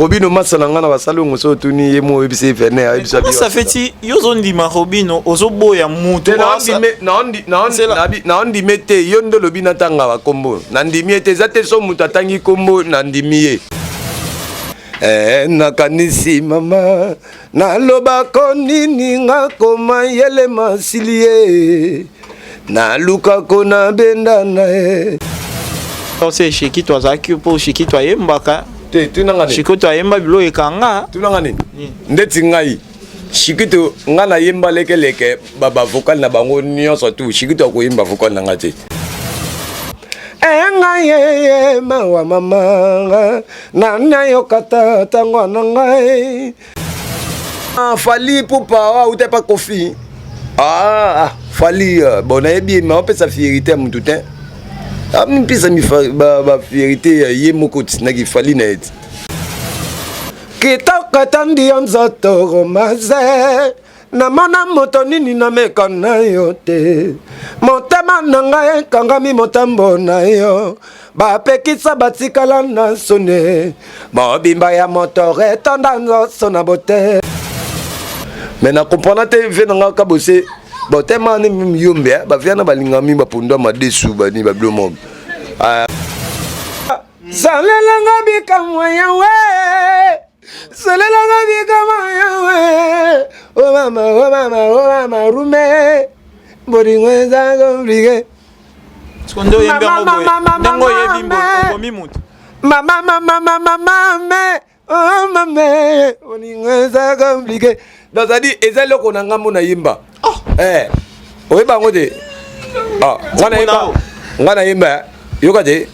Robino masa na ngai na basalongo so otuni ye mo oyebisi ye vene ayebisa Comment ça fait ti yo ozondima Robino ozoboya mutu Naondime te yo nde olobi natanga bakombo nandimi ye te eza te so moto atangi kombo nandimi ye. Eh, nakanisi mama nalobako nini nga koma yele masili ye nalukako nabenda na ye. Ose Shikito azalaki mpo Shikito ayembaka te tunanga nini Shikito ayemba biloko ekanga tunanga nini ndeti ngai Shikito ngai nayemba lekeleke bavocal na bango nyonso tu Shikito akoyemba vocal na ngai te. Engai ye mawa mama nani ayokata ntango na ngai. Ah, Fally Ipupa auta epa Koffi. Ah, Fally bon nayebi ye mais opesa fierité ya mutu te. Amipesa ba fierité ya ye moko ti naki Fally na ye ti. Kitoko etandi yo nzoto romaze namona moto nini nameka na yo te motema na ngai ekangami motambo na yo bapekisa batikala na soni mobimba ya moto etonda nzoso na bote me na comprendre te ve na ngai kabose botema ni miyombe bavia na balingami bapondwa madesu bani babilo mob zalelanga bikamwa yawe zalelanga bikamwa yawe o mama o mama o mama rume bolingo eza komplike. Nde oyembi yango boye ndenge oyebi obomi moto. Mama mama mama mame oh mame bolingo eza komplike. Donc c'est-à-dire eza eloko na ngambo na yemba. Eh, oyeba yango te. Ah, nga nayemba nga nayemba yoka te.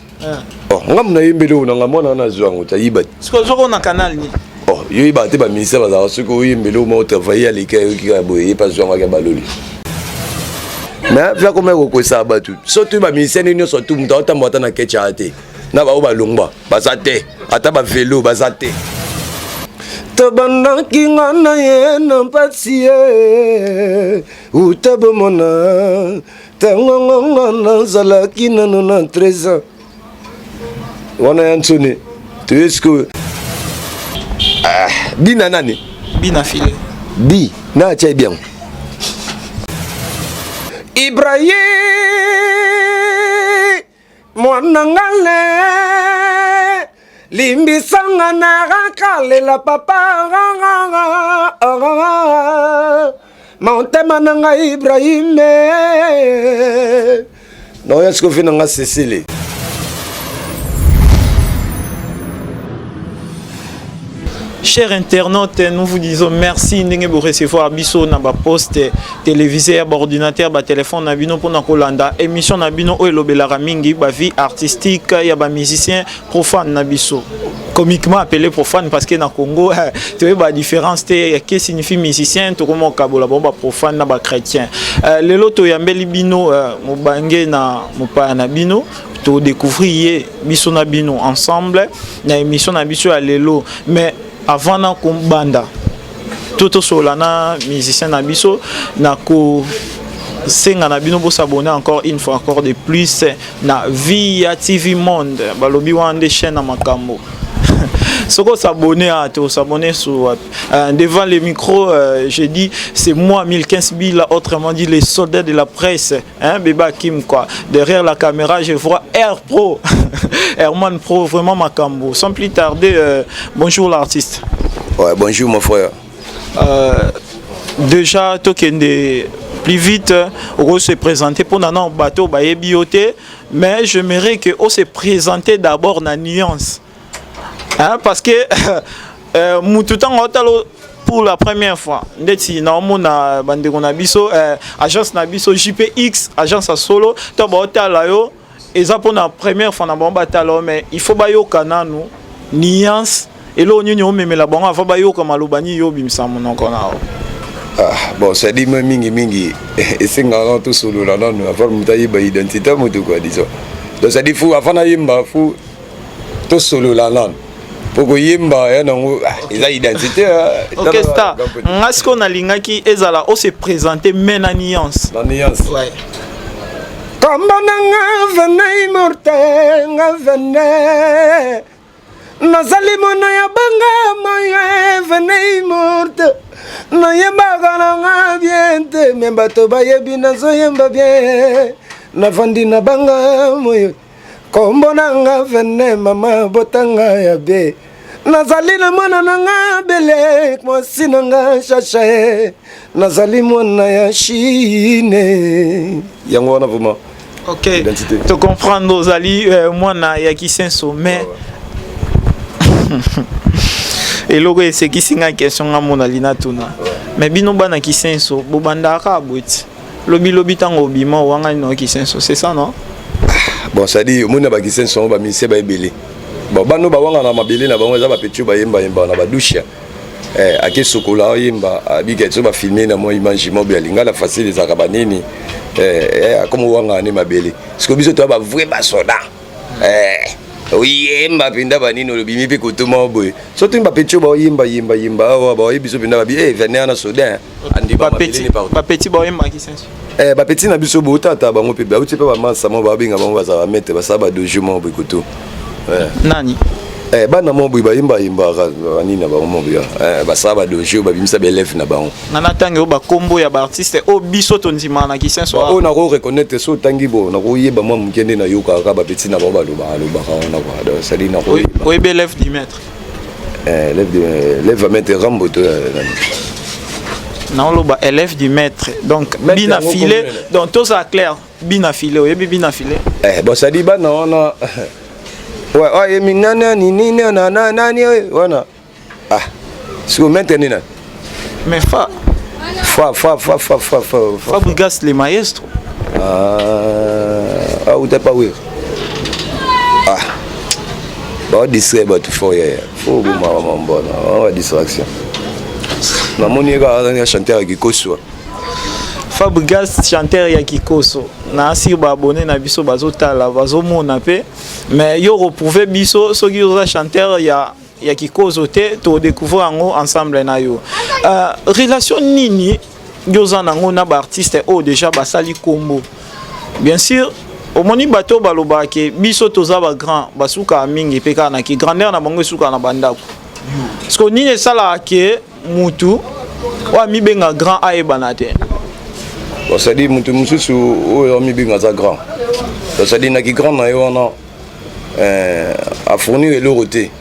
Oh, ngambo nayemba eloko na ngambo wana nazwa yango tayiba te. Sikoyo ozoko na canal nini? Oh, yo yeba te ba ministère bazalaka soki oyemba eloko moko travaille aleki ayoki kaka boye ye mpe azwa yango ake baloli. Mais via koma ekokwesaka bato so toyi ba ministère nde nyonso tu moto aotambola ata na ketcha te na baoyo balongwa baza te ata bavelo baza te. Tobandaki nga na ye na mpasi ye uta bomona ntango ngonga nazalaki nano na 13 ans wana ya nsoni toye sikoyo bina nani bina file bi na atia bien Ibrahim mwana ngale limbisanga nakalela papa motema na ngai Ibrahim naoya sikoyo fi na nga Cecile. Chers internautes, nous vous disons merci ndenge bo recevoir biso na ba poste téléviseur, ba ordinateur, ba téléphone na bino pona kolanda émission na bino oyo elobelaka mingi ba vie artistique ya ba musiciens profane na biso. Comiquement appelé profane parce que na Congo tu vois ba différence te que signifie musicien to comment kabola bon ba profane na ba chrétien. Lelo to yambeli bino mobange na mopaya na bino to découvrir ye biso na bino ensemble na émission na biso ya lelo. Mais avant na kombanda to tosola na musicien na biso na ko senga na bino bosabonner encore une fois encore de plus na Via TV Monde balobi wana nde chaîne na makambo. Soko s'abonner à to s'abonner sur devant le micro, je dis c'est moi 1015 Bila, autrement dit les soldats de la presse, hein, Beba Kim quoi. Derrière la caméra, je vois Air Pro, Herman Pro, vraiment makambo. Sans plus tarder, bonjour l'artiste. Ouais, bonjour mon frère. Déjà tokende plus vite, on se présenter pour nana bateau ba ebioté, mais j'aimerais que on se présenter d'abord na nuance. Hein, parce que mutu tango otalo pour la première fois ndeti na omona bandeko na biso agence na biso JPX agence à solo to ba otala yo eza pour la première fois na bango batala, mais il faut bayoka nanu nuance eloko nini omemela bango avant bayoka maloba nini yo obimisa monoko na yo. Ah, bon, ça dit moi mingi mingi esengaka tosolola nanu avant moto ayeba identité moto quoi disons. Donc ça dit fou avant nayemba fou tosolola nanu po koyemba ya nango eza identité. Ok star, nga sikoyo nalingaki ezala o se présenter mais na nuance. Na nuance. Ouais. Kombo na nga vene immortel nga vene. Nazali mwana ya banga moyo venei morte. Nayembaka na nga bien te, me bato bayebi nazoyemba bien. Navandi na banga moyo. Kombo na nga vene mama botanga ya be. Nazali na mwana na nga bele mwasi na nga shasha e. Nazali mwana ya Chine. Yango wana vraiment. Ok, identité. To comprendre ozali mwana ya Kisenso mais eloko esekisi ngai question nga mona lina tuna. Mais bino bana Kisenso bobandaka kaka boye ti. Lobi lobi ntango obima owangani na Kisenso, c'est ça non? Bon, ça dit omoni na bakisenso yango bamisie baebele. Bon, bano bawanga na mabele na bango eza bapetio bayembayemba na badushe. Eh, ake sokola oyemba abika so bafilme na mwa image mobe ya lingala facile ezalaka banini eh, eh, akoma owangana ne mabele. Siko biso toya bavrai basoda eh, oyemba mpenza banini olobimi mpe kotoma boye so tuni bapetio baoyemba yemba yemba awa baoyebi biso mpenza babi eh, vene wana soda andima mabele ne partout. Bapeti baoyembaki Kisenso. Eh, bapeti na biso botata bango mpe bauti mpe bamasa mo babenga bango bazala bamete basala badojo moko boye koto eh. Nani? Eh, bana mo boye bayembayembaka banini na bango mo boye eh, basala badojo babimisa baelève na bango. Nga natangi oyo bakombo ya baartiste oyo biso tondimaka na Kisenso. Oyo nako reconnaître so otangi bo nakoyeba mwa moke nde nayokaka kaka bapeti na bango balobaka alobaka wana kua. Donc cestadire nakoyeba. Oyebi élève du maître? Eh, élève ya maître Rambo to nani? Naoloba élève du maître donc Maître bina yango filet komona. Donc tozala clair, bina filet, oyebi bina filet? Eh, bon, ça dit bana wana ouais oye minana nini nana nani wana ah siko maître nini nani? Mais fa fa fa fa fa fa fa fa. Fabregas le maestro. Ah, ah, uta pa wir ah bao distraire bato fort yaya fo obomaka mambona wana ba distraction. Namoni ye kaka azali chanteur ya kikoswa. Fabregas chanteur ya Kikoso na asir baabone na biso bazotala bazomona mpe mais yo reprouve biso soki oza chanteur ya Kikoso te, todécouvrir yango ensemble na yo. Relation nini yo oza nango na baartiste oyo déjà basali kombo? Bien sûr omoni bato oyo balobaka ke biso toza bagrand, basukaka mingi mpe kaka na ki grandeur na bango esukaka na bandako. Parce que nini esalaka ke mutu oyo amibenga grand ayebana te? Bon, c'est-à-dire moto mosusu oyo amibenga aza grand, c'est-à-dire naki grand na ye wana afournir eloko te.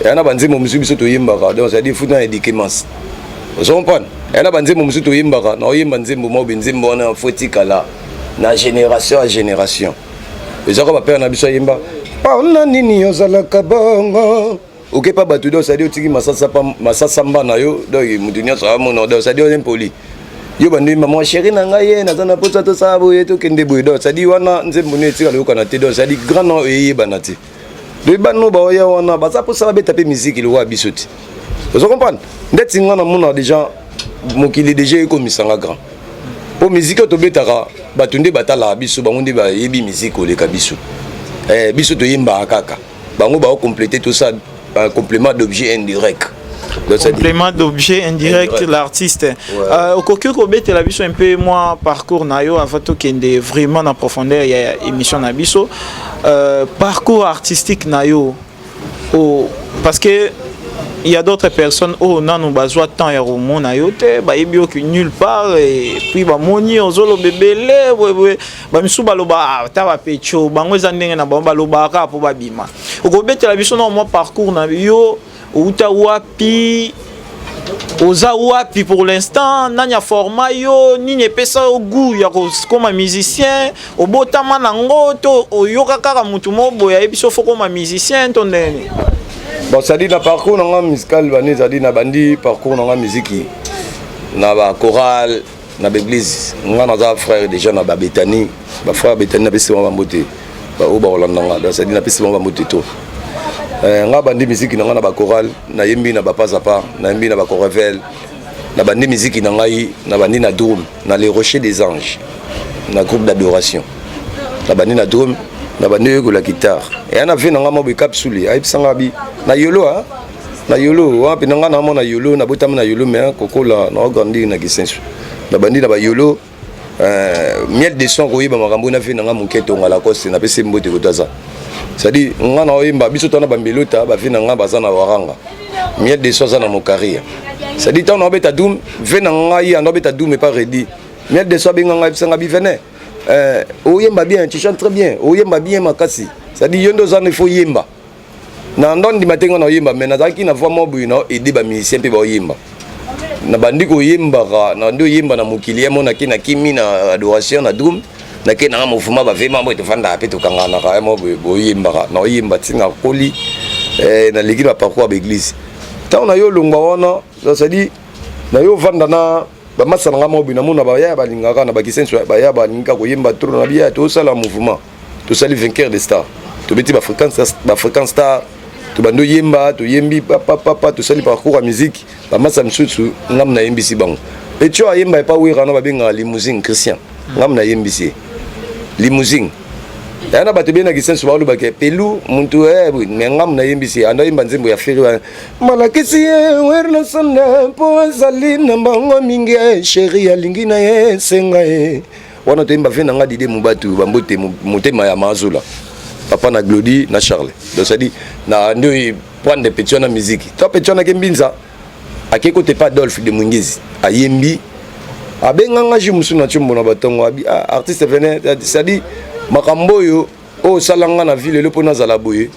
Eya na banzembo mosusu biso toyembaka, donc c'est-à-dire futa na éduquer masse, ozo comprendre? Eya na banzembo mosusu toyembaka na oyemba nzembo moko be nzembo wana fo etikala na génération ya génération. Ezaka bapere na biso ayemba mpona nini ozalaka bongo okepa bato, donc c'est-à-dire otiki masasa masasa mba na yo, donc moto nyonso amona, donc c'est-à-dire oza impoli. Yo bando mama chéri na ngai ye naza na posa tosala boye tokende boye, donc c'est-à-dire wana nzembo no etikala yokana te, donc c'est-à-dire grand na eyebana te. Donc bano baoya wana baza mposa babeta mpe miziki lokola biso te, ozo comprendre? Ndeti nga namona déjà mokili déjà ekomisanga grand mpo miziki oyo tobetaka bato nde batalaka biso, bango nde bayebi miziki koleka biso. Eh, biso toyembaka kaka, bango baokomplete tosala un complément d'objet indirect. Donc, complément d'objet indirect, indirect. L'artiste okoki kobetela biso un peu moi parcours na yo avant tokende vraiment na profondeur ya émission na biso, parcours artistique na yo oh, parce que il y a d'autres personnes oyo nanu bazwa temps ya komona yo te, bayebi yo nulle part et puis bamoni ozoloba ebele boyeboye, bamisusu baloba ata bapecho bango eza ndenge na bango balobaka kaka mpo babima. Okobetela biso na mwa parcours na yo, outa wapi, oza wapi pour l'instant, nani aforma yo, nini epesa yo goût ya kokoma musicien, obotama nango to oyoka kaka motu moko boye ayebi so fo koma musicien to ndenge? Bon, c'est-à-dire na parcours na nga musical bani, ezali na bandi parcours na nga miziki na bachoral na baeglise. Nga naza frère déjà na babetani, bafrère betani napesi bango bambo te, baoyo bakolanda nga, donc c'est-à-dire napesi bango bambo te to. Nga bandi miziki na nga na bachoral, nayembi na bapasapa, nayembi na bacorevel. Na bandi miziki na ngai na bandi na drum na Les Rochers des Anges, na groupe d'adoration. Na bandi na drum, na bandi oyekola guitare. Eya na vie na nga mwa boye capsule ayebisanga bi na yolo a na yolo wana mpe na nga na mona yolo, nabotami na yolo mais kokola na ograndir na Kisenso. Na bandi na bayolo miel de son koyeba makambo na vie na nga moke tonga Lacoste napesi mbote koto aza. C'est-à-dire nga na oyemba, biso twana bambelota bavi na nga baza na waranga, miel de so aza na mokaria. C'est-à-dire ntango na obeta dum, ve na ngai ando obeta dum epa redi, miel de so abenga ngai, bisanga bivene oyemba bien, tu chantes très bien, oyemba bien makasi. C'est-à-dire yo nde oza na, il faut yemba na ndo ndima te. Nga na oyemba, mais nazalaki na voix moko boye na aide bamusicien mpe baoyemba. Na bandi koyembaka, na bandi oyemba na mokili ye mo, nake nakimi na adoration na drum, nake nanga mouvement bavema boye, tovandaka mpe tokanganaka ye mo boye, boyembaka na oyemba ntina koli naleki na parcours ya baeglise. Ntango na yo olongwa wana, c'est-à-dire na yo ovanda na bamasa na nga moko boye, namona baya balingaka na bakisenso, baya balingaka koyemba trop na biya. Tosala mouvement, tosali Vainqueur de Star, tobeti baafrican star, tobandi oyemba, toyembi papapapa, tosali parcours ya musique. Bamasa misusu ngam nayembisi bango. Etio ayemba epa Wera na babengaka Limousine Christian, ngam nayembisi ye Limousine. Ya na bato ebengaki senso, balobaka pelu muntu, me ngam nayembisi ye, ando ayemba nzembo ya Ferre wana malakisi ye wer na sonda mpo azali na mbongo mingi, chéri alingi na ye senga ye wana. Toyemba ve na nga Dide Mobatu, bambote motema ya Mazola, papa na Glodi na Charles. Donc c'est-à-dire na nde prendre petit wana musique to petit wana ke mbinza ake kote pa Adolphe de Mwingezi, ayembi, abenganga ju mosusu na tiombo na batongo abi: "Ah, artiste vene, c'est-à-dire makambo oyo oyo osalanga na ville lelo mpo nazala boye,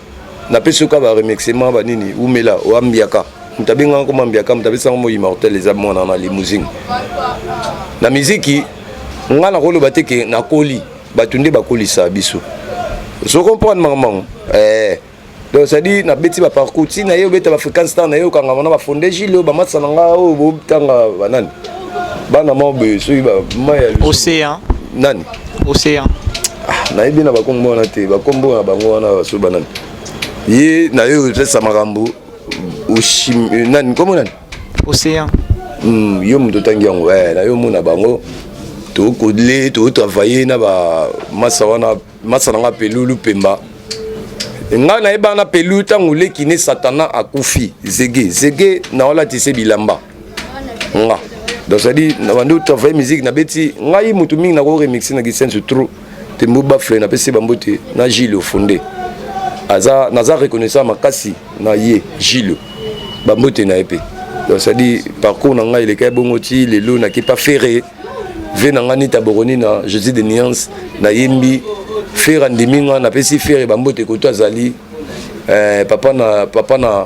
napesi yoka baremerciement banini, umela oambiaka." Moto abenganga koma mbiaka, moto apesanga mo immortel, eza mwana na Limousine. Na miziki nga nakoloba te ke nakoli, bato nde bakolisa biso, ozo comprendre makambo. Donc c'est-à-dire nabeti baparcours ntina ye obeta baafrican star na ye, okangama na bafonde gile oyo bamasa na nga oyo botanga banani, bana moko boye, soki bamai ya Océan. Nani? Océan. Ah, nayebi na bakombo wana te, bakombo na bango wana so banani ye na ye opesa makambo nani, kombo nani? Océan. Yo moto otangi yango, na yo omona bango, tokole totravaille na bamasa wana, masa na nga Pelulu Pemba. Ngai nayebaka na Pelu ntango leki ne Satana akufi, zege zege naolatise bilamba nga. Donc c'est-à-dire na bandi otravaille musique, nabeti ngai motu mingi, nako remixer na kisensu trop tembo bafle, napesi bango te na Gile Ofonde, aza naza reconnaissant makasi na ye Gile, bambote na ye mpe. Donc c'est-à-dire parcours na ngai elekai bongo ti lelo nakepa Ferre, ve na ngai nita boroni na Jésus de Nuance, nayembi Ferre, andimi nga, napesi Ferre bambote koto azali, papa na papa na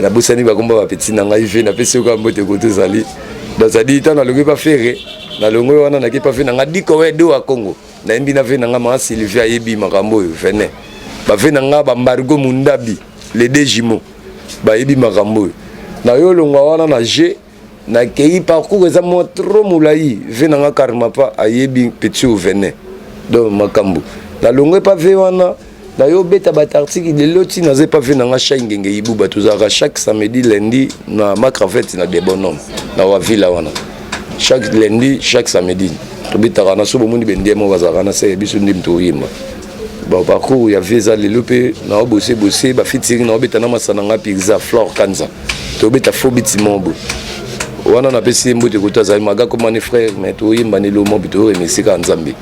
nabosani bakomba bapeti na ngai ve, napesi yoka mbote koto ezali. Donc c'est-à-dire ntango nalongwi pa Ferre, nalongwi wana, nakepa ve na ngai Dikowe do ya Congo, nayembi na ve na ngai Maa Sylvie, ayebi makambo oyo vene bave na ngai bambargo Mundabi, les deux jumeaux bayebi makambo oyo. Na yo olongwa wana na g, nakei parcours eza mwa trop molai, ve na nga Karma pa ayebi petit oyo vene. Donc makambo nalongwe pa ve wana, nayobeta batartiki lelo ntina naza epa ve na nga Shai Ngenge Ibuba. Tozalaka chaque samedi, lundi na Macravete na Debonhomme na Wavila wana, chaque lundi, chaque samedi tobetaka na so bomoni bendie moko bazalaka na se biso nde moto oyemba. Bon, parcours ya vie eza lelo mpe naobose bose bafitiri, naobeta na masa na nga Pizza Flore Kanza, tobeta fo biti moko boye wana, napesi ye mbote koto azali maga komani frère, mais toyemba nde lo mobi, toremercie kaka Nzambe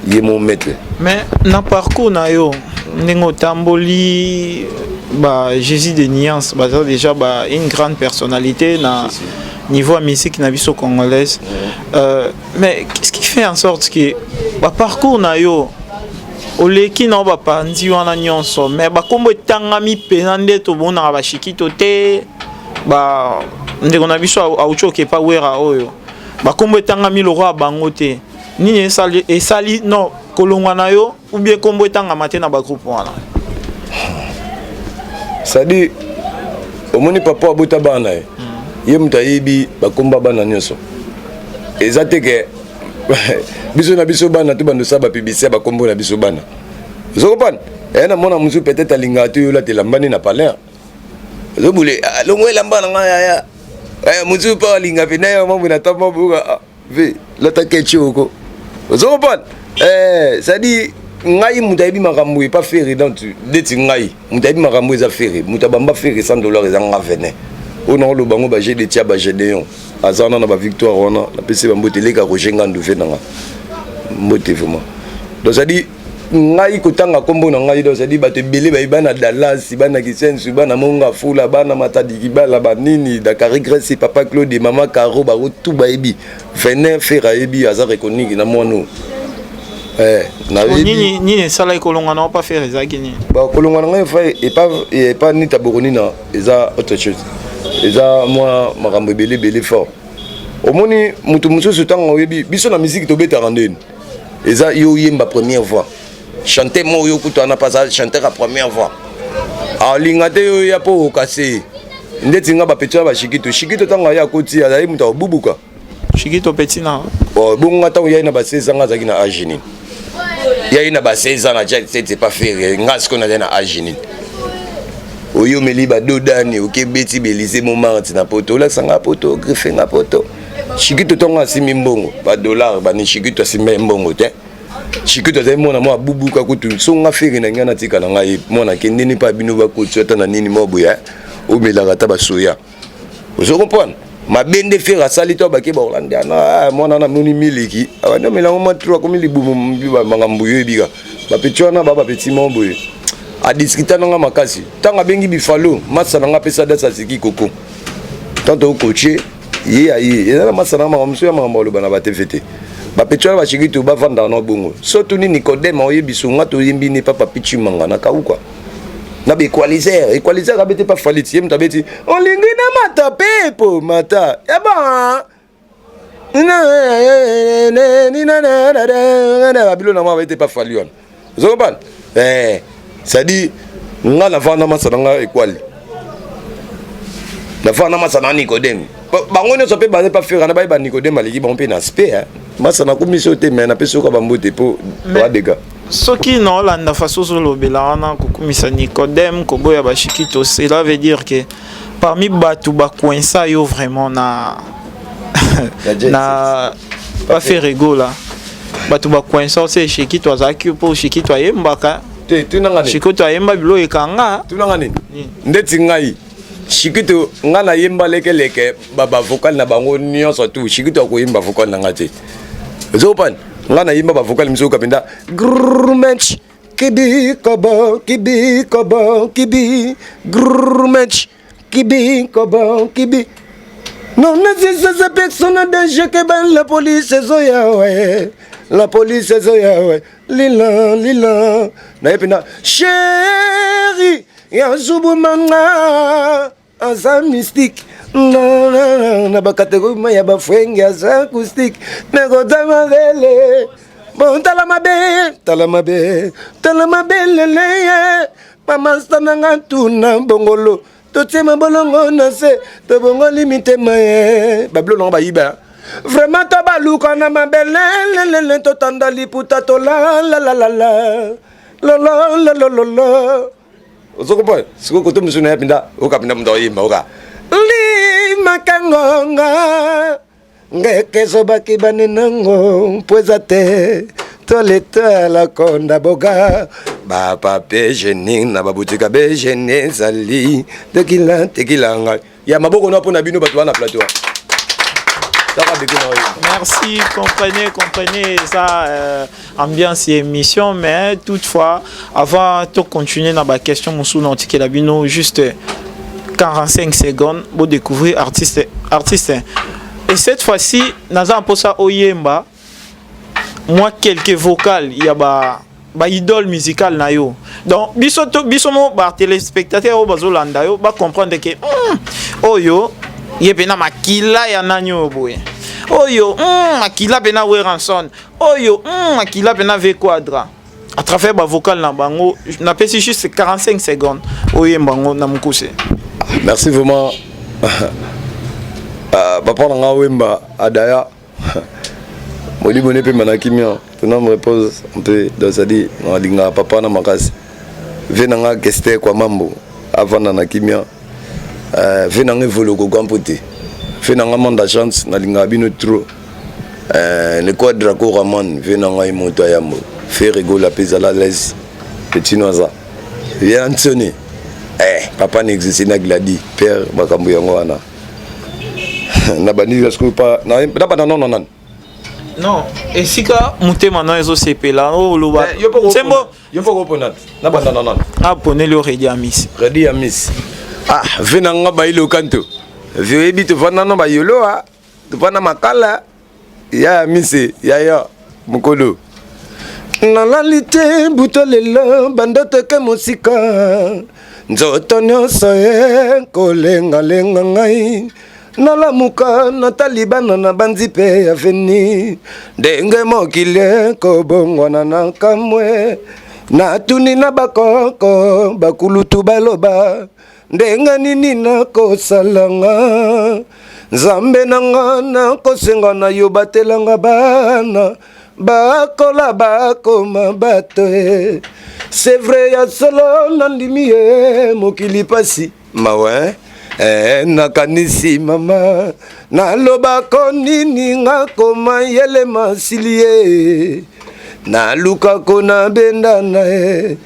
ye mo maître. Mais na parcours na yo, ndenge otamboli, ba Jésus de Nuance baza déjà ba une grande personnalité na niveau ya musique na biso congolaise, mais qu'est-ce qui fait en sorte que baparcours na yo oleki na yo bapandi wana nyonso, mais bakombo etangami mpena nde tomonaka bashikito te, ba ndeko na biso auti okepa Wera oyo bakombo etangami lokwa ya bango te? Nini esali, esali non kolongwa na yo ou bien kombo etangama te na bagroupe wana? C'est-à-dire omoni papa abota bana ye, ye moto ayebi bakomba bana nyonso. Eza te ke biso na biso bana to bando osala bapublicité ya bakombo na biso bana, ozokopana eya na mwana mosusu peut-être alingaka te oyo olata elamba nde na palin, ozobule longo elamba na ngai yaya, mosusu mpe alinga mpe na ye mambo na tamba boka ve lata kechi oko, ozokopana. C'est-à-dire ngai moto ayebi makambo epa Ferre, donc neti ngai moto ayebi makambo eza Ferre, moto abamba Ferre 100 dollar eza nga vene oyo naoloba ngo baje de tia bagédéon aza wana na bavictoire wana, napesi bambote eleka Roger Ngandu ve nanga mbote vraiment. Donc c'est-à-dire Ngai kotanga nkombo na ngai, donc c'est-à-dire bato ebele bayi, bana Dallas, bana Kisensu, bana Monga Fula, bana Matadi Kibala, banini Dakari, Grèce, papa Claude, mama Caro, bango tout bayebi. Venin Ferre ayebi, aza reconnu na mwana oyo. Eh, nayebi. Nini esalaki kolongwa na opa Ferre? Ezalaki nini? Bon, kolongwa na ngai efa epa nita bokonina eza autre chose, eza mwa makambo ebele ebele fort. Omoni moto mosusu, ntango oyebi biso na musique tobetaka ndeni, eza yo oyemba première voix, chanteur mo oyo kutu wana mpe aza chanteur ya première voix, alinga te yo ya mpo okase ndeti nga bapeti wana bashikito shikito. Ntango aye akoti, azali moto akobubuka. Shikito petit na Bon, bongo ntango yai na ba 16 ans, nga azalaki na age nini? Yai na ba 16 ans na jet set pas Ferre. Nga sikoyo nazali na age nini? Oyomeli badodani, okebeti belise Montmartre na poto, olakisa nga poto, griffe nga poto. Shikito ntongo asimbi mbongo, badollar bani, Shikito asimba ye mbongo te. Shikito azali mwana mwa abubuka kutu. So nga Ferre na ngai natika na ngai mwana akendeni mpa bino, bakoti ata na nini mwa boye, omelaka ata basoya, ozo comprendre mabe nde Ferre asali to bake baolanda na mwana wana amoni miliki, abandi omelango mwa tro, akomi libumu, makambo yo ebika. Bapeti wana ba bapeti moko boye, adiscuta nanga makasi. Ntango abengi bifalo, masa nanga apesa dasi, aziki koko tanto okoche ye aye, eza na masa nanga makambo mosusu ya makambo aloba na batv te. Bapeti wana bashiki to bavandaka na bongo. So tuni Nicodème, oyebi so nga toyembi ne papa Pichimanga na kauka na baéqualiseur, équaliseur abeti pa faliti, ye moto abeti olingi na mata pepo mata yaba babilo na mwa abeti pa fali wana, ozokopana. C'est-à-dire nga navanda masa na nga ekwali, navanda masa na Nicodème, bango nyonso mpe baza pa Ferre na bayeba Nicodème aleki bango mpe na aspect. Masa nakomisi oyo te, me napesi yoka bambote mpo wadeka. Soki naolanda faso ozolobela wana, kokumisa Nicodème, koboya bashikito, cela veut dire que parmi bato bakoinsa yo vraiment na baFerre Gola, bato bakoinsa ose Shikito azalaki, mpo Shikito ayembaka. Te, tunanga nini? Shikito ayemba bilo ekanga. Tunanga nini? Ndeti ngai Shikito, ngai nayemba lekeleke bavocal na bango nyonso tu. Shikito akoyemba vocal na ngai te, ozokopana. Ngai nayemba bavocal misusu mpenza grmench kibi kobo kibi kobo kibi grmench kibi kobo kibi non nasisasa personne danger ke ba la police ezoya we, la police ezoya we, lila lila naye mpenza chéri ya zubumanga aza mystique na bacatégorie ma ya bafwenge, aza acoustique mekota mabele. Bon, tala mabe, tala mabe, tala mabelele ye bamasta nanga tuna bongolo, totie mabolongo na se, tobongoli mitema ye babilo nango bayiba vraiment to baluka na mabelelelele, totanda liputa, tolalalalala lolololololo, ozokomprendre. Sikoyo kote mosusu na ye mpenza, oyoka mpenza moto aoyemba, oka limakangonga ngeke ezobaki banenango mpo eza te toletala konda boga bapape geni na babutika begeni ezali tekila tekila ngai ya maboko na mpo na bino bato wana plateau. Merci, comprenez, comprenez ça, ambiance et émission, mais toutefois, avant de continuer dans ma question, mon bino, juste 45 secondes pour découvrir artiste, artiste. Et cette fois-ci, naza mposa oyemba, moi quelques vocales, il y a ba idole musicale na yo. Donc biso to biso mo ba téléspectateur oyo bazolanda yo ba comprendre que oyo ye pena makila ya nani oyo boye, oyo makila pena Werrason, oyo makila pena V Quadra, à travers ba vocal na bango. Napesi juste 45 secondes, oyemba yango na mokuse. Merci vraiment, papa na nga Wemba Adaya, molimo ne mpe na kimia, ton âme repose mpe. Donc c'est-à-dire nalingaka papa na makasi ve na nga Kester kwa mambo, avanda na kimia. Ve na nga Evoloko Gwampo te, ve na nga Manda Chance, nalingaka bino trop. Le Quadra Koraman, ve na ngai moto ayambo Ferre Gola mpe ezala l'aise petino aza ye Antony, papa na existe na Gladi père makambo yango wana na bandi sikoyo pa na banda nono nani. Non, esika motema na ezosepela oloba. Eh, nsembo yo mpo kopona na banda na nani? Aponeli yo Redi Amis. Redi Amis, ah, ve na nga bayilo kanto vi oyebi tovanda na bayolo a tovanda makala ya Amise yaya mokolo nalali te buto lelo bandotoke mosika nzoto nyonso e kolengalenga ngai nalamuka natali bana na banzi mpe ya veni ndenge mokili ekobongwana na kamwe natuni na bakoko bakulutu baloba ndenge nini nakosalanga nzambe na nga nakosenga na yo batelanga bana bakola bakoma bato e c'est vrai ya solo nandimi ye mokili pasi mawa eh, nakanisi mama nalobako nini nga koma yele masili ye nalukako nabenda na ye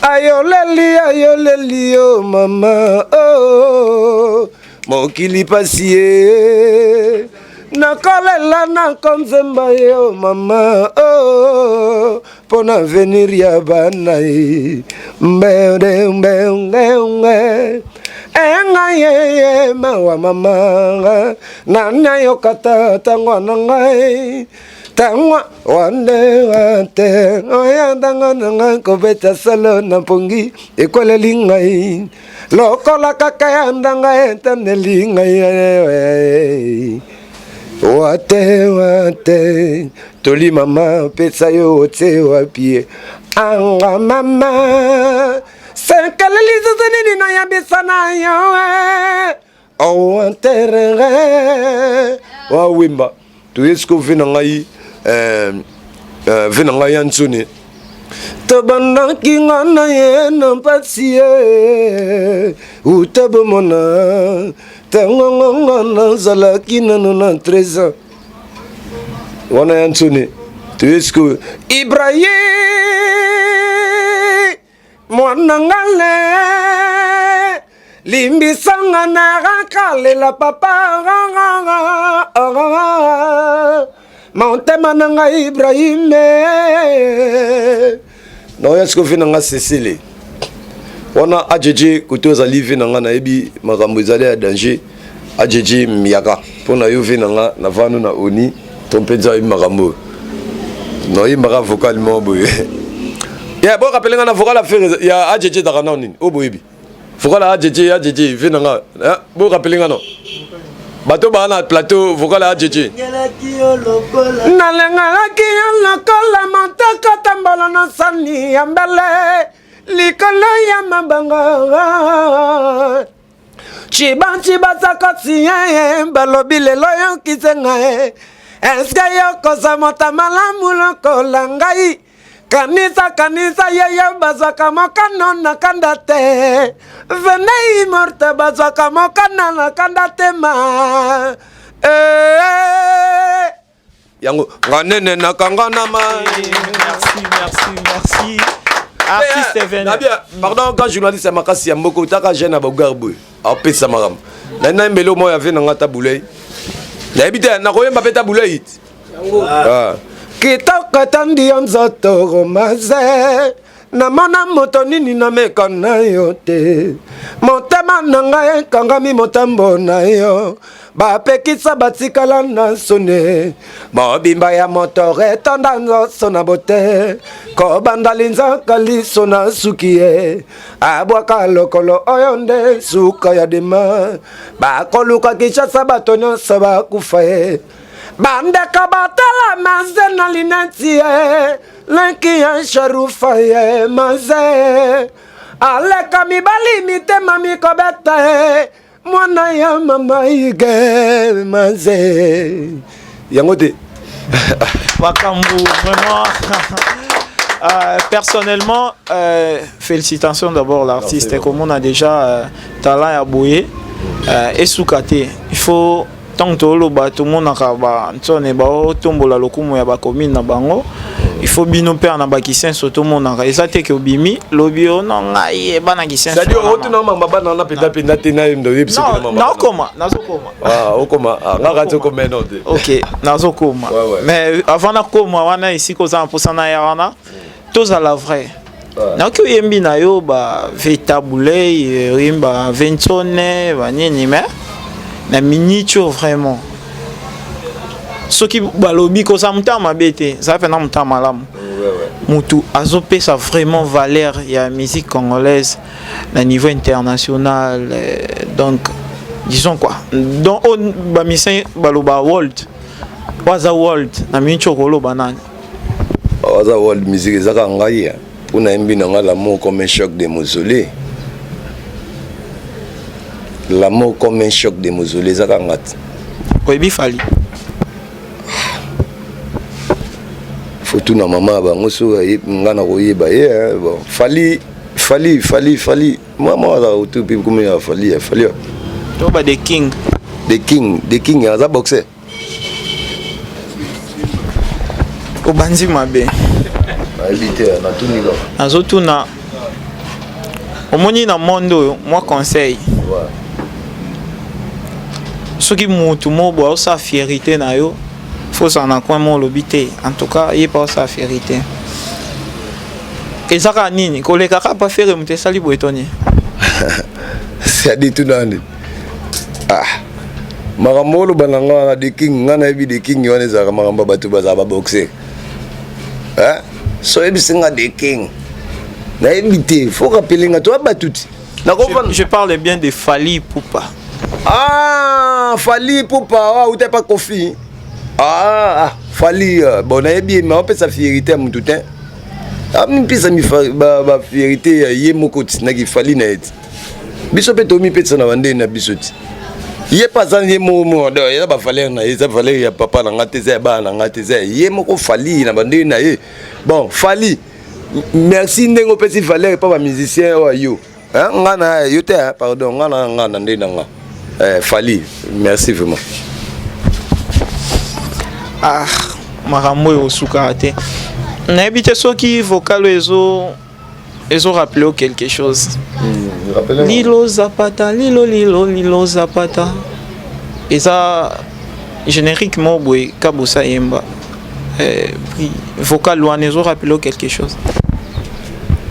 ayoleli ayoleli yo mama oh, mokili pasi ye nakolela nakonzemba yo mama oh, mpo na avenir ya bana ye mbeudembeungeunge engai ye mawa mama nani ayoka ta ntango na ngai ntango wane te oya ntango na ngai kobeta solo na mpongi ekweleli ngai lokola kaka ya ndanga etaneli ngai wate wate toli mama pesa yo otie wapi anga mama sekele lisusu nini nayebisa na yo owanterere wawemba toye siko ve na ngai ve na ngai ya nsoni tobandaki nga na ye na mpasi ye uta bomona ntango ngonga nazalaki nano na 13 ans wana ya nsoni toye sikoyo Ibrahim mwana ngale limbisanga nakalela papa motema na ngai Ibrahime naoya sikoyo ve na nga Cecile wana ajeje kote ozali ve na nga nayebi makambo ezali ya danger ajeje mbiaka mpo na yo ve na nga navanda na oni to mpenza oyebi makambo oyo naoyembaka vocal moko boye ya borapele nga na vocal affaire ya ajeje ezalaka nao nini oyo boyebi vocal ya ajeje ajeje ve na nga borapele nga no bato baa na plateau vocal ya ajeje nalengalaki yo lokola motoko tambola na sani ya mbele likolo ya mabanga cibanci basakoti ye balobi lelo yokisenga ye eske yokoza moto malamu lokola ngai kanisa kanisa yeye bazwaka mokano na kanda te venei morte bazwaka mokano na kanda te ma eh. Yango nga nene nakanga na mai. Merci, merci, merci. Artiste Venet. Nabia, pardon, quand journaliste ya makasi ya mboko taka jeune ya bogar boye apesa makambo na nayembeli omo ya ve na nga tabulei nayebi te nakoyemba mpe tabulei te. Ah. Kitoko etandi yo nzoto romaze namona moto nini nameka na yo te motema na ngai ekangami motambo na yo bapekisa batikala na soni mobimba ya moto etonda nzoso na bote kobanda linzaka liso na suki ye abwaka lokolo oyo nde suka ya dema bakoluka Kinshasa bato nyonso bakufa ye bandeko batala maze na lineti ye leki ya sharufa ye maze aleka mibali mitema mikobeta ye mwana ya mama ige maze yango te. Makambo vraiment. Personnellement, félicitations d'abord l'artiste. Comme on a déjà talent ya boye, esuka te. Il faut ntango toloba tomonaka bantsone baotombola lokumu ya bacommune na bango. Il faut bino mpe na bakisenso tomonaka eza te ke obimi lobi o no ngai bana kisenso. C'est-à-dire otuna mamba bana wana mpenza mpenza te na yo ndo oyebisi te mamba. Nakoma, nazokoma. Ah, okoma. Ah, nga kati okoma eno te. Ok, nazokoma. Mais avant nakoma wana esika oza na mposa na ya wana, tozala vrai. Nayoki oyembi na yo ba vetabulei, oyembi ba ventone banini, mais na minute oyo vraiment soki balobi kozala motema mabe te, ezala mpena motema malamu, mutu azopesa vraiment valeur ya musique congolaise na niveau international, donc disons quoi, donc oyo bamusicien baloba world, oyo aza world na minute oyo koloba nani? Aza world music ezaka ngai mpo nayembi na nga "L'amour comme un choc de mausolée", "L'amour comme un choc de mausolée", ezaka nga te. Oyebi Fally? Fotuna mama ya bango so nga na koyeba ye. Bon, Fally, Fally, Fally, Fally, mama azaka kotu mpe komi ya Fally, Fally. To ba The King. The King, The King aza boxer. Obandi mabe. Nayebi te, natuni kaka. Nazotuna, omoni na monde oyo, mwa conseil: soki mutu moko boye aosala fierté na yo, faut ozala na coin mo olobi te, en tout cas ye mpe aosala fierté. Eza kaka nini koleka kaka pa Ferre moto esali boye to nini? C'est-à-dire tuna nini? Ah, makambo oloba na nga wana, The King, nga nayebi The King wana ezalaka makambo ya bato bazala baboxer. So oyebisi nga The King, nayebi te, faut rappeler nga, toya bato ti. Je parle bien de Fally Ipupa. Ah, Fally Ipupa auta pa Kofi. Ah, Fally, bon, nayebi ye, ma opesa fierté ya motu te, amipesa bafierté ya ye moko ti naki Fally na ye ti. Biso mpe tomipesa na bandeni na biso ti. Ye mpe aza ye moko, eza bavaleur na ye, eza valeur ya papa na nga te, eza ya bana na nga te, eza ya ye moko Fally na bandeni na ye. Bon, Fally, merci ndenge opesi valeur epa bamusicien oyo yo nga na yo te. Pardon, nga na nga na ndenge na nga. Fally, merci vraiment. Ah, makambo oyo osukaka te. Nayebi te soki vocal oyo ezo rappeler quelque chose. Lilo Zapata, lilo lilo lilo Zapata, eza générique moko boye Kabosa yemba. Vocal wana ezo rappeler quelque chose?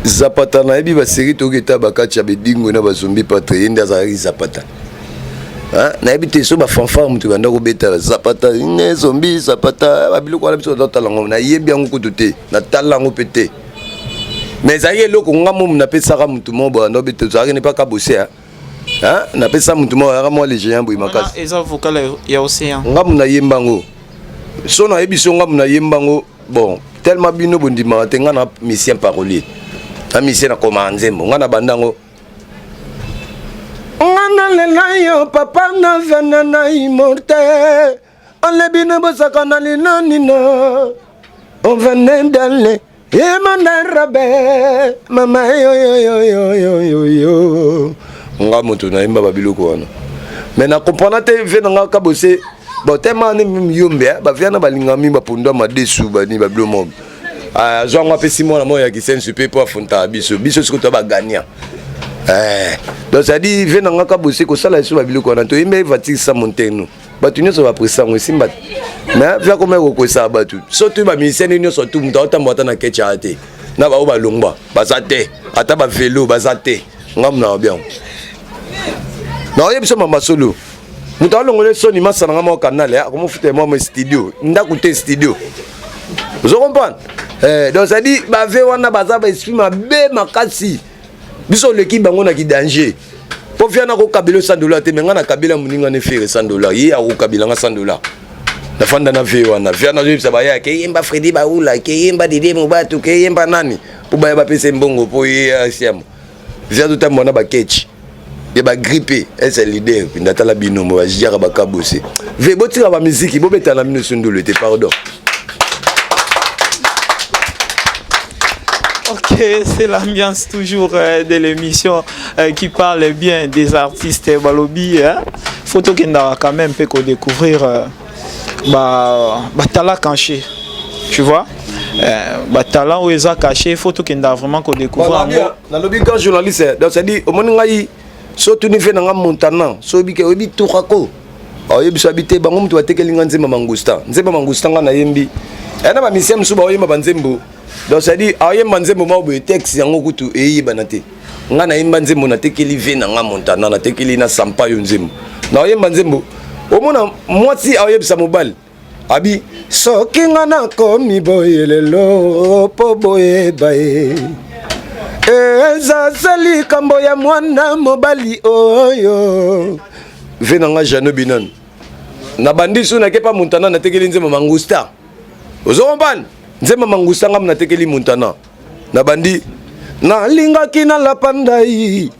Zapata, nayebi basérie toyoki eta bakati ya bedingo na bazombi patre, ye nde azalaki Zapata. Nayebi te so bafanfare moto banda kobeta Zapata ne zombi Zapata, babiloko wana biso totala yango, nayebi yango kutu te, natala yango mpe te, mais ezalaki eloko nga momu napesaka motu moko banda obeta, ozalaki ne mpaka bose, napesa motu moko ayaka mwa léger boye makasi. Eza vocal ya Océan. Ngamu nayemba yango, so nayebi so ngamu nayemba yango. Bon, tellement bino bondimaka te, nga na musicien parolier, na musicien nakoma nzembo, nga na banda yango. Nga nalela yo papa na vena na immortel alebi na bosaka na linonino ovene dale emona rabe mama yoyoyoyoyoyo. Nga moto nayemba babiloko wana, mais na comprendre te ve na nga Kabose. Bon, tellement ne yombe bavia na balingami bapondu ya madesu bani babilo moko azwa yango, apesi mwana moko ya kisensu mpe mpo afuntaka biso. Biso sikoyo toya bagagna. Donc c'est-à-dire ve na nga Kabose kosala eso babiloko wana, toyemba evatisa monteno, bato nyonso bapresa yango esimba te, mais via koma ekokwesaka bato so toyi bamusicien nyonso tu, moto aotambola ata na ketcha te, na bao balongwa baza te, ata bavelo baza te. Ngamu na biango naoyebi so mama solo, moto alongoli soni masala nga moko kanal akomofuta mwa studio, ndako te, studio, ozo comprendre? Donc c'est-à-dire bave wana baza baesprit mabe makasi, biso oleki bango na kidanger. Mpo via nakokabela 100 dollar te, me nga nakabela moninga ne Ferre 100 dollar, ye akokabela nga 100 dollar. Nafanda na ve wana, via nazoyebisa baya keyemba Fredi Baula, keyemba Didie Mobatu, keyemba nani, mpo baya bapesa mbongo mpo ye asiamo. Via totambola na bakechi ya bagrippe ese leader mpenza. Tala bino mo bajiaka bakabose ve, botika bamiziki, bobetana bino sundulu te, pardon. Ok, c'est l'ambiance toujours de l'émission qui parle bien des artistes Balobi. Hein? Faut quand même peut découvrir bah, bah, Tala Kanché, tu vois? Batalent oyo eza caché, faut tokenda vraiment kodécouvrir yango. Nalobi grand journaliste, donc c'est-à-dire omoni ngai so tuni fe na nga Montana, so oyebi ke oyebi Turako, oyebi so abi te. Bango moto batekeli nga nzembo Mangusta, nzembo Mangusta nga nayembi eya na bamisien mosusu baoyemba banzembo. Donc c'est-à-dire aoyemba nzembo moko boye, texte yango kutu eyebana te. Nga nayemba nzembo, natekeli ve na nga Montana, natekeli na sampa yo nzembo, naoyemba nzembo. Omona mwasi aoyebisa mobali abi: "Soki nga nakomi boye lelo, mpo boyeba ye, eza se likambo ya mwana mobali oyo." Ve na nga Jano Binano, na bandi so nake pa Montana, natekeli nzembo Mangusta. Ozo comprendre? Nzembo Mangusta nga natekeli Montana, na bandi: "Nalingaki nalapa ndai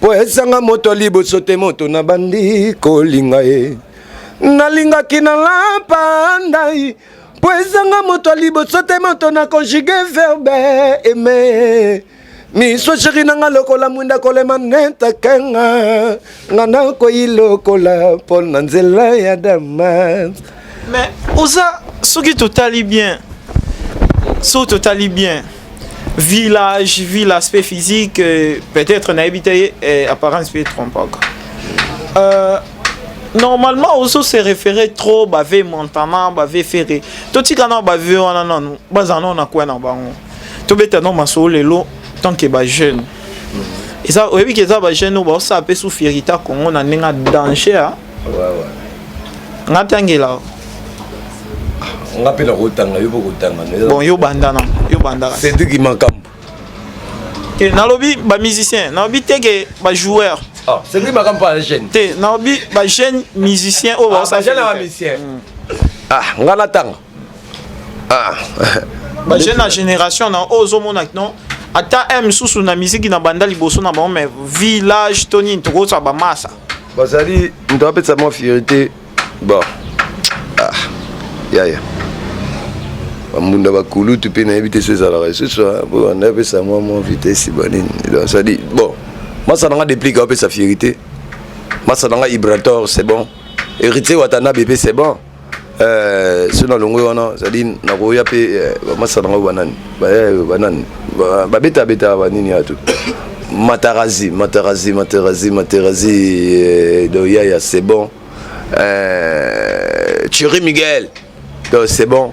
po esanga moto liboso te, moto nabandi kolinga ye. Nalingaki nalapa ndai po ezanga moto liboso te, moto na conjugue verbe aimer. Miso chéri na nga lokola mwinda kolema netakenga, nga nakoyi lokola mpo na nzela ya Damas." Mais oza, soki totali bien, soki totali bien village, vu l'aspect physique, peut-être nayebi te, apparence mpe trompaka. Normalement ozo se référer trop bave Montana, bave Ferre. Totika na bave wana nanu, bazala nano na kwe na bango. Tobeta no masolo lelo tant que bajeune. Eza oyebi ke eza bajeune oyo baosala mpe su fierté Congo na ndenge ya danger a nga ntangela. Nga mpe nakotanga, yo mpo kotanga. Bon, yo banda na yo bandaka. Cédrik Makambo. Te, nalobi bamusicien, nalobi te ke bajoueur. Ah, Cédrik Makambo ya jeune. Te, nalobi bajeune musicien oyo baosala. Bajeune ya bamusicien. Ah, nga natanga, ah. Bajeune na génération na oyo ozomona, non, ata un mosusu na misiki na banda liboso na bango, mais village to nini, tokozwa bamasa. Bazali moto apesa mwa fierté. Bon, ah, yaya bambunda bakulutu mpe nayebi te so ezalaka lisusu banda apesa mwa vitesse banini. Donc c'est-à-dire, bon, masa nanga Déplique apesa fierté, masa nanga Ibrator, c'est bon, Héritier Watanabe mpe, c'est bon. So na longwe wana, c'est-à-dire nakoya mpe bamasa nanga banani, banani babetabeta banini ya tu Matarazi, Matarazi, Matarazi, Matarazi. Donc yaya, c'est bon. Thierry Miguel, donc c'est bon.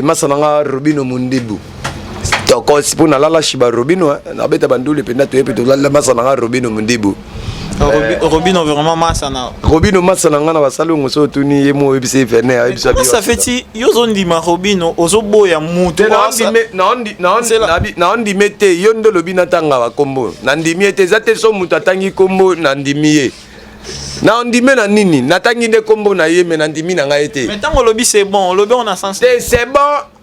Masa nanga Robino Mundibu tokosi mpo nalala shiba Robino, nabeta bandule mpenza, toye mpe tolala. Masa nanga Robino Mundibu. Robino vraiment masa na. Robino masa na nga na basali ongo. So otuni ye mo, oyebisa ye fene, ayebisa. Ça fait ti yo ozondima Robino, ozoboya mutu. Naondime te. Yo nde olobi natanga bakombo, nandimi ye te. Eza te so moto atangi kombo, nandimi ye. Naondime na nini? Natangi nde kombo na ye, me nandimi na ngai ye te. Mais ntango olobi c'est bon, olobi on a sens. Te, c'est bon,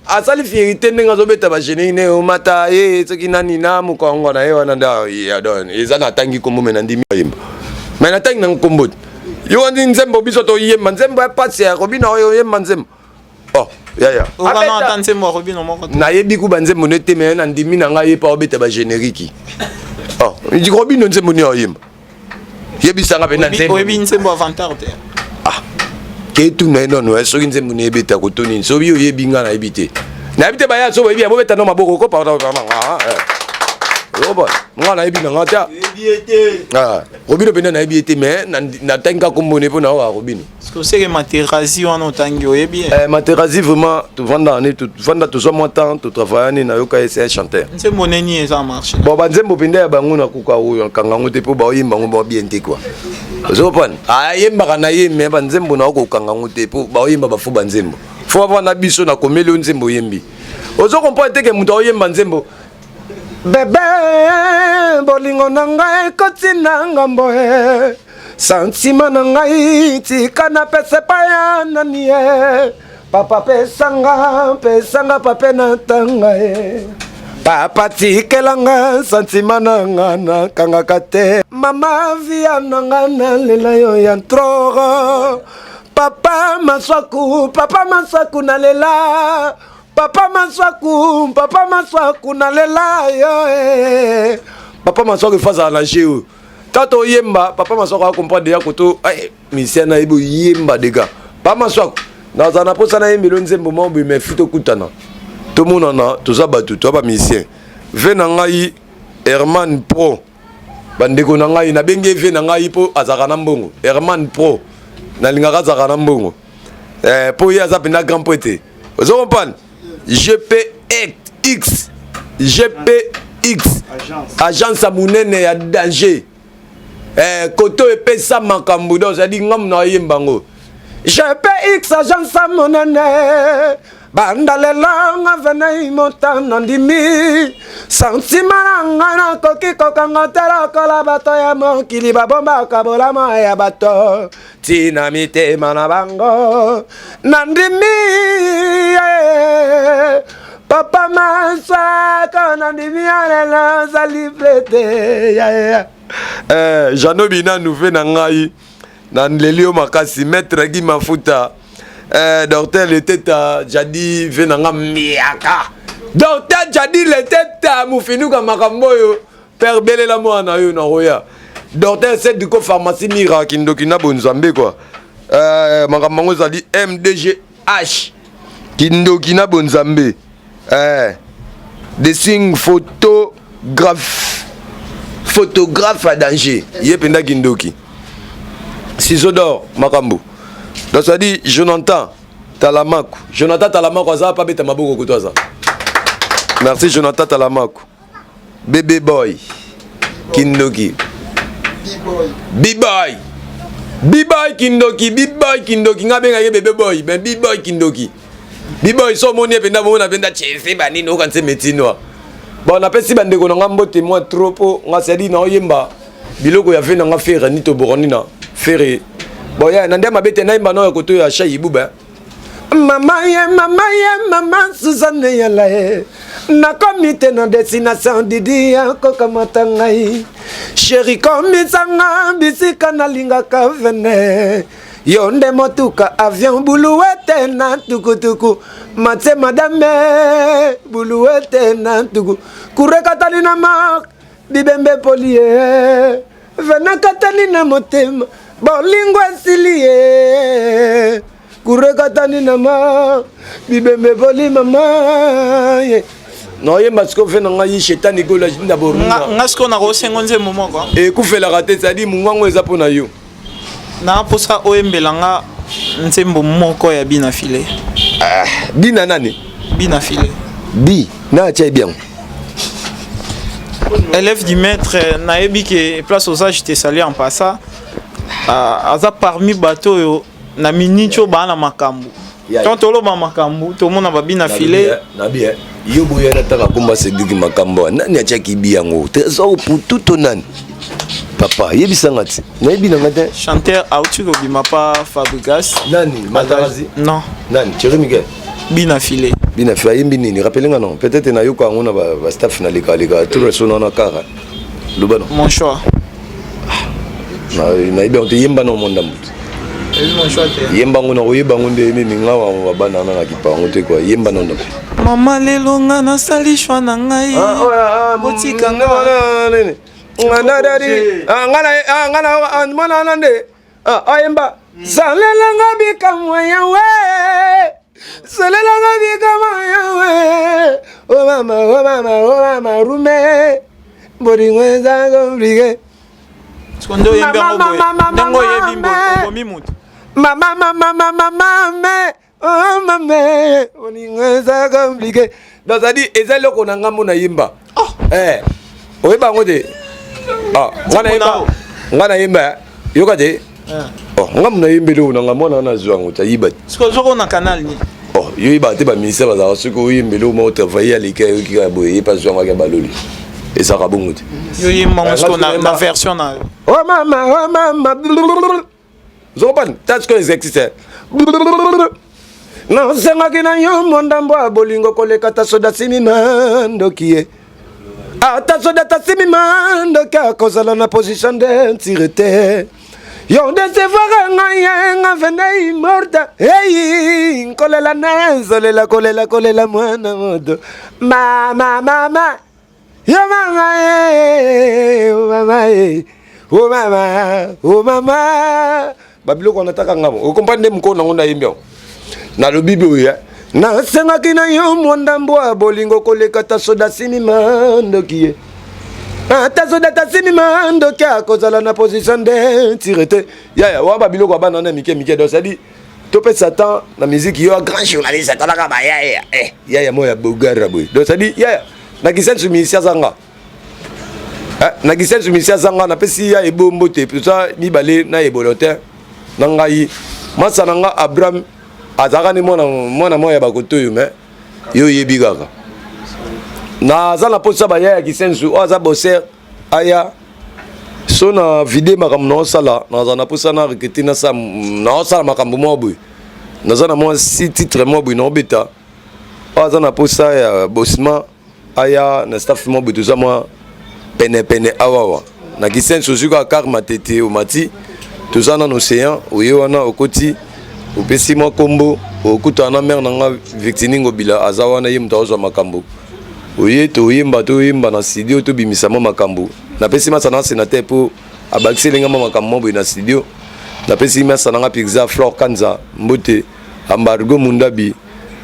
asali fierté ndenge azobeta bagénérique ne omata ye soki nani na mokongo na ye wana nde eza. Natangi kombo, me nandimi ayemba, me natangi nango kombo te. Yo wandi nzembo, biso toyemba nzembo ya pasi ya Robino oyo oyemba nzembo. Oh yaya. Okana ata nzembo ya Robino moko te. Nayebi ku banzembo ne te, me nandimi na ngai ye mpa obeta bagénérique. Oh, Robino nzembo nini oyemba? Yebisanga mpe na nzembo. Oyebi nzembo Avantar te? Ah, ketuna ye nono soki nzembo na ebeta koto nini. Soki oyebi, nga nayebi te, nayebi te. Baya so boyebi, bobeta no maboko ko nga nayebi na nga te. Robino mpenza nayebi ye te, mais natangi kaka kombo ne mpo na oyo Robino. Oseke Materazi wana otangi, oyebi ye? Materazi vraiment, tovanda ne, tovanda, tozwa mwa temps, totravailla ne, nayoka ye, c'est un chanteur. Nzembo neni eza marché? Bon, banzembo mpenza ya bango nakoka oyo kanga yango te, mpo baoyemba yango bao bien te quoi. Ozopana ayembaka na ye, me banzembo na okokanga yango te, mpo baoyemba bafo banzembo fo bavanda. Biso nakomeli yo nzembo oyembi, ozo comprendre te ke moto aoyemba nzembo bebe bolingo na ngai ekoti na ngambo e sentiment na ngai tika napesa epai ya nani ye. Papa pesanga, pesanga pape na ntanga ye. Papa tikelanga sentiment na nga nakangaka te. Mama via na nga nalela yo ya trop. Papa Maswaku, papa Maswaku nalela, papa Maswaku, papa Maswaku nalela yo eh. Papa Maswaku efazala na jeu oyo tata oyemba. Papa Maswaku acomprendre ya koto misien nayebi oyemba dega. Papa Maswaku, nazala na mposa nayembelo nzembo moko boye, mais futi okutana. Tomonana, toza bato, toza bamusicien. Ve na ngai Herman Pro, bandeko na ngai, nabengi ye ve na ngai mpo azalaka na mbongo. Herman Pro, nalingaka azalaka na mbongo mpo ye aza mpenza grand prêtre. Ozo comprendre? GPX, GPX, agence ya monene ya danger. Koto epesa makambo, donc c'est-à-dire ngamu na oyemba yango. GPX, agence ya monene, banda lelo nga venei motano, ndimi sentiment na ngai, nakoki kokanga te lokola bato ya mokili babombaka bolama ya bato ntina mitema na bango. Nandimi ye, papa Maswako, nandimi ya lelo ozali prete ya Jano Binanu, ve na ngai, naleli yo makasi. Maître Gi Mafuta, docteur Leteta Jadi, ve na nga miaka, docteur Jadi Leteta mofinuka makambo oyo. Père, belela mwana oyo na roya docteur Sediko, pharmacie Mira, kindoki na bonzambe quoi. Makambo yango ezali MDGH, kindoki na bonzambe, desing photographe, photographe à danger, ye mpenza kindoki, ciseau d'or, makambo. Donc c'est-à-dire Jonathan Talamaku, Jonathan Talamaku aza pa beta maboko kutu aza. Merci Jonathan Talamaku, bébé boy, kindoki, B-boy, B-boy kindoki, B-boy kindoki. Nga bengaki bébé boy, mais B-boy kindoki, B-boy. So omoni ye mpenza, bomona mpenza chese banini, okanisi métinois. Bon, napesi bandeko na nga mbote mwa trop, mpo nga c'est-à-dire naoyemba biloko ya ve na nga Ferre nito boroni na Ferre. Bon, ya na nde mabe te, nayemba nao ya koto ya Shai Ibuba. Mama ye, mama ye, mama Suzanne yala ye, nakomi te na destination, Didi akokamata ngai. Chéri, komisanga bisika nalingaka, vene yo nde motuka, avion, buluete na tukutuku, matie madame, buluete na tuku, kurekatani na mark bibembe poli ye, venakatani na motema, bolingo esili ye, kurekatani na ma bibembe poli mama ye. Naoyemba sikoyo ve na ngai Shetani Gola na Borunga. Nga sikoyo nakosengo nzembo moko. Ekufelaka te, c'est-à-dire mongwango eza mpo na yo. Na mposa oyembela nga nzembo moko ya Bina File. Ah, bina nani? Bina File. Bi na atia bien. Élève du maître, nayebi ke place oza, je te salue en passant. Aza parmi bato oyo na miniti oyo baa na makambo. Tant toloba makambo, tomona babina File. Nabi yo boya nataka komba Cédrik, makambo nani atiaki bi yango? Trésor Putu to nani? Papa, yebisanga ti nayebi nanga te. Chanteur auti kobima pa Fabrigas. Nani? Matarazi? Non. Nani? Thierry Miguel? Bina File. Bina File ayembi nini? Rappele nga. Non, peut-être nayoka yango na bastaff, na lekaleka tout so na kara, loba no. Mon choix. Nayebi yango te, yemba na omonda motu. Yemba yango, na koyeba yango nde nini. Nga babana wana na kipa yango te kua, yemba na ndapo. Mama, lelo nga nasali choix na ngai, botika nga. Nga mwana wana nde ayemba salelanga bikamwa yawe, salelanga bikamwa yawe, o mama, o mama, o mama rume, bolingo eza compliqué. Nde oyembi yango boye, ndenge oyebi obomi motu. Mama, mama, mama, mama, oh mama, bolingo eza compliqué. Donc c'est-à-dire eza eloko na ngambo nayemba. Oyeba yango te. Nga nayemba, nga nayemba, yoka te. Ngambo nayemba eloko na nga, mwana wana azwa yango te, ayiba te. Sikoyo na canal nini? Oh, yo yeba te, baministère bazalaka, soki oyemba eloko moko, travaille, aleka, yoki kaka boye, ye mpe azwa yango, aka baloli, ezalaka bongo te. Yo yemba ngo sikoyo na version na yo. Oh mama, oh mama, ozokopani ta sikoyo exercice. Nasengaki na yo mondambo ya bolingo koleka ta soda simi mandoki ye, ata soda tasimi mandoki akozala na position de tire te. Yo décevoir ngai ye, nga vene immorta ei, kolela nazolela, kolela, kolela, mwana moto, mama, mama, yo mama ye, o mama ye, o mama, o mama. Babiloko wana taka ngamo, okomprendre nde mokolo nango nayembi yango, nalobi boye. Nasengaki na yo mwa ndambo ya bolingo koleka ta soda simi mandoki ye. Ata soda ta simi mandoki akozala na position de tire te. Yaya wa ba biloko ya bana na mike mike donc c'est-à-dire topesa temps na musique yo grand journaliste atalaka ba yaya eh yaya moya bogara boye donc c'est-à-dire yaya na kisensu musicien azanga eh, na kisensu musicien azanga napesi ya ebombo te toza mibale na ebolo te na ngai masa na nga Abraham azalaka nde mwana mwana mwa ya bakotoyo me yo oyebi kaka naza na mposa baya ya kisensu oyo aza boser aya so na vide makambo naosala naza na mposa na rekrute naosala makambo mwa boye naza na mwa si titre mwa boye naobeta oyo aza na mposa ya bosima aya na staff mwa boye toza mwa penepene awawa na kisenso ozwi kaka car matete omati toza nano océan oye wana okoti opesi mwa nkombo okutana na mare na nga victini ngobila aza wana ye moto akozwa makambo oye toyemba toyemba na studio tobimisa mwa makambo napesi masa na sénateur mpo abakisi elenga mwa makambo mwa boye na studio napesi masa na nga pizza flore kanza mbote Ambargo Mundabi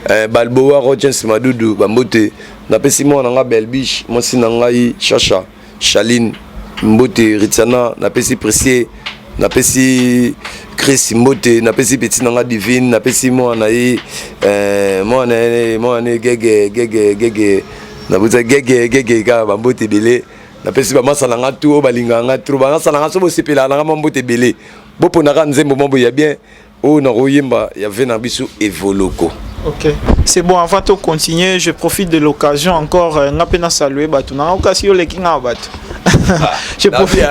eh, Balboa Rogers Madudu bambote napesi mwana na nga Belbiche mwasi na ngai Shasha Shaline mbote Ritiana napesi Precieux napesi Chris mbote napesi petit na nga Divine napesi mwana na ye eh, mwana ye mwana ye gege gege gege nabuta gege gege kaka bambote ebele napesi bamasa na nga tu oyo balingaka nga trop bamasa na nga so bosepelaka na nga mwa mbote ebele boponaka nzembo mwa boye ya bien oyo nakoyemba ya ve na biso evoloko. Ok, c'est bon, avant de continuer, je profite de l'occasion encore, euh, nga pe na saluer bato na kasi yo leki nga bato. Je profite.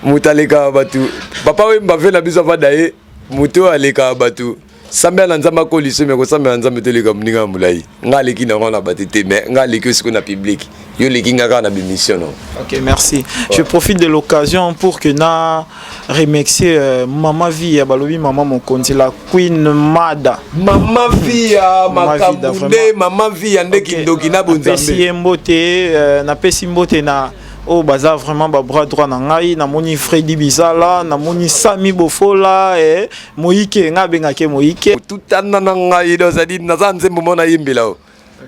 Moto alekaka bato. Papa Wemba ve na biso avanda ye, moto oyo alekaka bato. Sambela na Nzambe akoliso me kosambela na Nzambe toleka moninga ya molai. Nga aleki nango na bato te, mais nga aleki sikoyo na public. Yo leki nga kaka na b'émission non. Ok, merci. Ouais. Je profite de l'occasion pour que na remercier euh, Mama Via, balobi Mama Mokonzi, la Queen Mada. Mama Via, makambo nde Mama Via nde kindoki na bonzambe. Napesi ye mbote, euh, napesi mbote na oyo baza vraiment ba bras droit na ngai, namoni Freddy Bizala, namoni Sami Bofola, eh, Moike, ngai abengaki Moike. Tutana na ngai, ozali naza nzembo mona yembela o.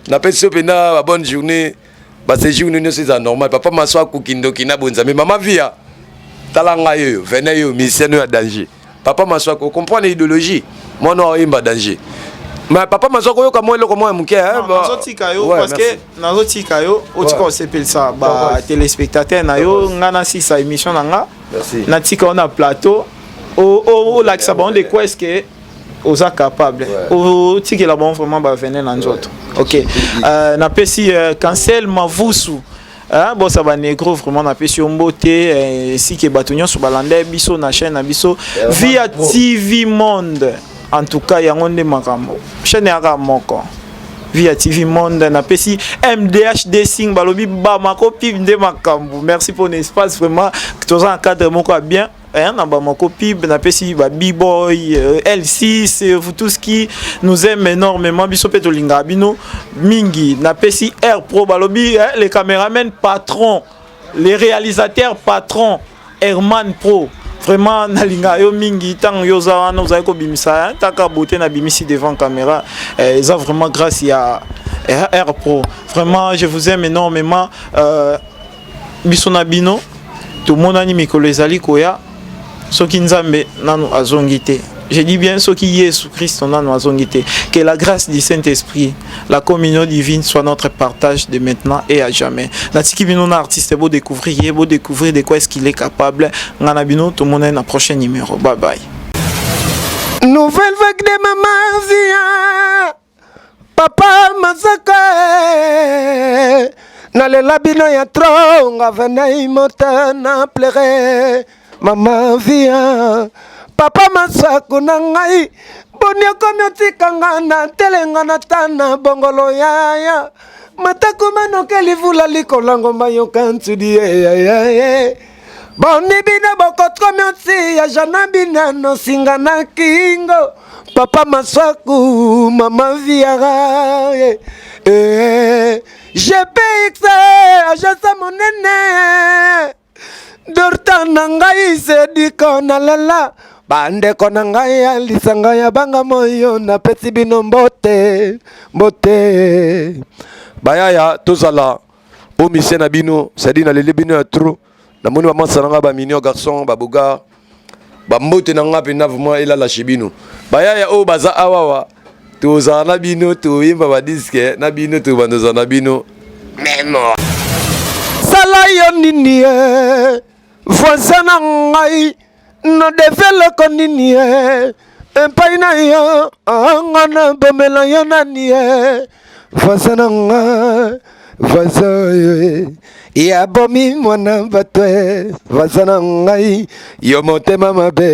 Napesi yo mpenza ba bonne journée. Ba séjour nyonso eza normal. Papa Maswaku kindoki na bonzambe. Mama Via, tala ngai oyo, venez yo, musicien oyo ya danger. Papa Maswaku, comprendre idéologie. Mwana oyo oyemba danger. Mais papa Maswaku oyoka mwa eloko mwa ya moke, hein, ba- nazotika yo parce que nazotika yo otika osepelisa ba téléspectateur na yo nga nasisa émission na nga natika yo na plateau olakisa bango de quoi est-ce que oza capable otikela bango vraiment bavene na nzoto ok euh, napesi euh, cancel mavusu Hein, bosa ba negro vraiment napesi yo mbote esike bato nyonso balanda biso na chaîne na biso via TV Monde en tout cas yango nde makambo chaîne yaka moko via TV Monde napesi MDHD Sing balobi Bamako pib nde makambo merci pour l'espace vraiment toza na cadre moko ya bien Hein, na Bamako pib napesi ba B-boy euh, L6 euh, vous tous qui nous aiment énormément biso pe tolingaka bino mingi napesi Air Pro balobi hein, les caméramans patron les réalisateurs patron Herman Pro vraiment nalinga yo mingi ntango yo oza wana ozali kobimisa taka beauté nabimisi devant caméra eh, eza vraiment grâce ya Air Pro vraiment je vous aime énormément euh, biso na bino tomonani mikolo ezali koya soki nzambe nanu azongi te je dis bien soki Yesu Christ nanu azongi te que la grâce du Saint-Esprit la communion divine soit notre partage de maintenant et à jamais natiki bino na artiste bo découvrir ye bo découvrir de quoi est-ce qu'il est capable nga na bino tomonani na prochain numéro bye bye. Nouvelle vague de maman vient. Papa Masaka eh, nalela bino ya trop nga venai mota na pleure mama via papa Masako na ngai boni okomi otika nga na telenga na tana bongolo yaya matako manoke livula likola ngomba yoka nsudi ye boni bino bokokomi otia jana binano singa na kingo papa maswaku mama viara eh, eh, gpx agence monene dorta. Masta na ngai Sediko nalela bandeko na ngai ya lisanga ya banga moyo napesi bino mbote mbote bayaya tozala o mise na bino cestadire naleli bino ya trop namoni bamasa na ngai bamignon garçon babogar bambote na ngai mpenza vraiment elala chez bino bayaya oyo baza awawa tozala na bino toyemba badiske na bino tobanda ozala na bino memo sala yo nini e voisin na ngai na develoko nini e epai na yo nga na bomela yo nani e voisin na nga voisin oyo e ya bomi mwana bato e voisin na ngai yo motema mabe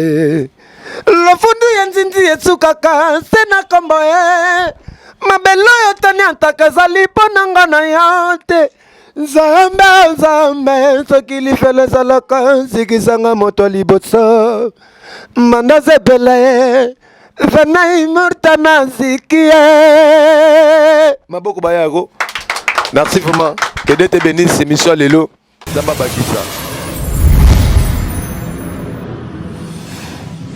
lofundu ya nzinzi esukaka se na kombo e mabele oyo toniataka ezali mpo na nga na yo te nzambe nzambe soki lifelo ezalaka nzikisanga moto liboso manda zebele venai morta na ziki ye maboko bayako merci vraiment que Dieu te bénisse émission lelo nzambe abakisa.